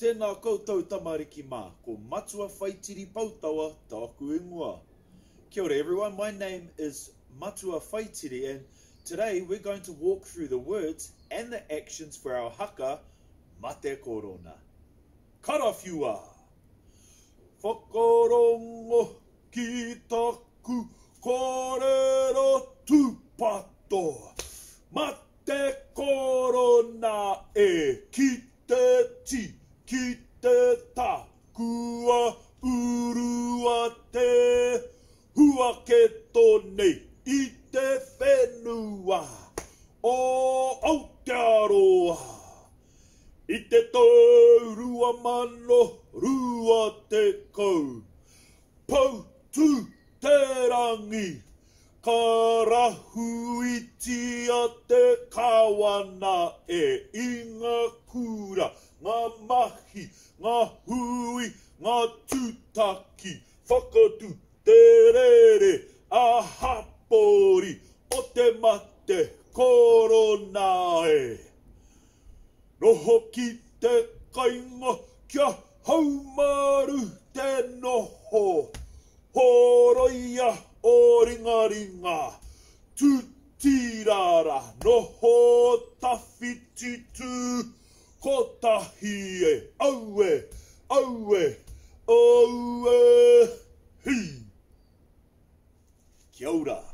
Tēnā koutou tamariki mā, ko Matua Whaitiri Poutawa tāku ingoa. Kia ora everyone, my name is Matua Whaitiri and today we're going to walk through the words and the actions for our haka Mate Korona. Karawhiua! Whakarongo ki taku kōrero tūpato. Mate korona e ki te ti, ki te ta, kua urua te huaketo nei i te whenua o Aotearoa. I te tau 2020, Poutū-te-rangi, ka rahuitia te Kāwana e i ngā kura, ngā mahi, ngā hui, ngā tūtaki, whakatū te rere ā-hapori o te mate korona e. Noho ki te kainga kia haumaru te noho. Horoia o ringaringa, tutirara, noho tawhiti tu kotahi e, aue, aue, aue, hi. Kia ora.